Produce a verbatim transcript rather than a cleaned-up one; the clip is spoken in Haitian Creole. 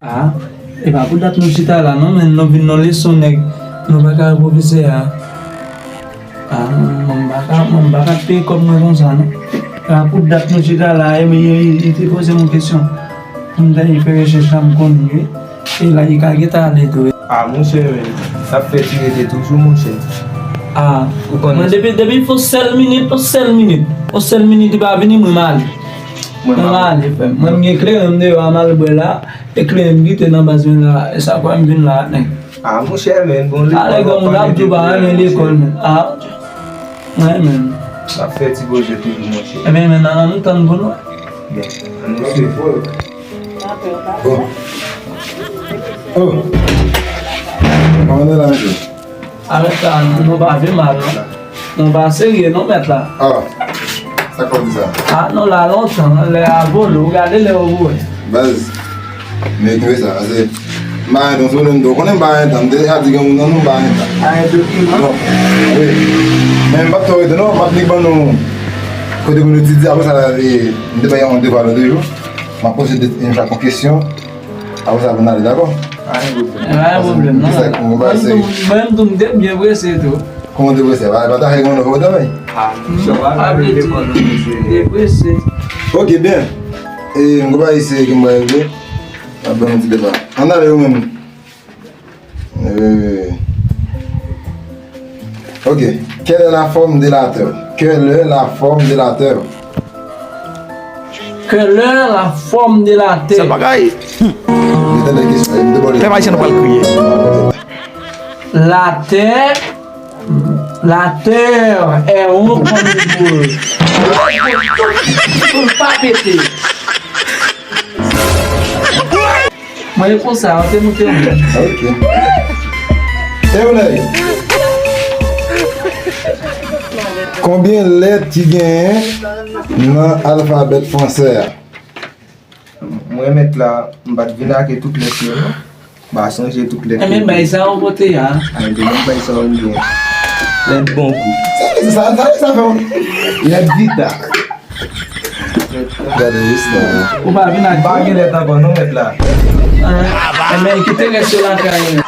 Ah, e pa pou dat nou chita la non, men nou vin nan leson nèg. Nou pa ka wè pwofesè a. Ah, mwen pa ka, mwen pa ka peye kòb mwen konsa non. E pa pou dat nou chita la, e, e, e, e te poze mwen kesyon. Mwen ta fè rechèch la, m konnen wi. E la, li ka gentan ale tou. Ah, monchè, men, n ap fè ti rete toujou, monchè. Ah, ou konnen. Mwen, depi, depi fò sèl minit, fò sèl minit. Fò sèl minit, li pa vini, mwen, m ale. Mwen, mwen, m ale, frè m. Mwen, m gen kleren m deyò a, m al bwè la. E kleren m kite nan baz mwen la. E sa kwè m vin la, nèg. Ah, monchè, men, bon, lekòl, ale, granmoun ap di w pa renmen lekòl, men. Ah, mwen, men. N ap fè ti koze toujou, monchè. Ebyen, men, nan, nan, nou tann pou nou. Bon, ann nou se. Bon. Oh. Kòman nou la, mesye? Avèk sa, nou pa pi mal, non. Nou pa serye, non, mèt la. Ah, sa k fè w di sa? Ah, nou la lontan, lè a vole, ou gade lè ou voye. Baz, men kenbe sa, pase m pa gen tan sou nou, ou konnen m pa gen tan, m te deja di gen moun nan nou, m pa gen tan. Pa gen dokiman? Non, wi. Men m p ap twò rete, non, m ap li ban nou kote pou nou etidye, apre sa, e, m te bay yon devwa lòt jou. M ap poze de, yon kesyon. Apre sa, pou n ale, dakò? Pa gen pwoblèm. Pa gen pwoblèm, non. Mwen menm tou, mwen menm tou, m te byen prese tou. Kòman w te prese? Pa, pa ta fè gen yon lòt pwoblèm, wi? Ah, m te prese. Ok, byen. E, m konprann se ki m pral regle. Mwen ban nou ti depa. Ann ale, ou menm. Euh, ok. Quelle est la forme de la Terre? Quelle est la forme de la Terre? Quelle est la forme de la Terre? Sèl bagay. Pèp ayisyen, nou pral kriye. La terre, la terre est ronde comme une boule. Pou l pa pete. Mwen, e konsa, an te moute yon. Ok. E ou nèg? Konbyen lèt ki genyen nan alfabè fransè a? Mwen mèt la, m pa t vin ak tout lèt yo, non. M pa sonje tout lèt yo. Enben, bay sa ou pote a. Ay, demen bay sa ou gen. Lèt bon gou. Sa, sa, sa, sa fè w. Lèt vita. Gade istwa. Ou pa vin ak. M pa gen lèt ankò non, mèt la. Ah, enben, kite rès yo lakay.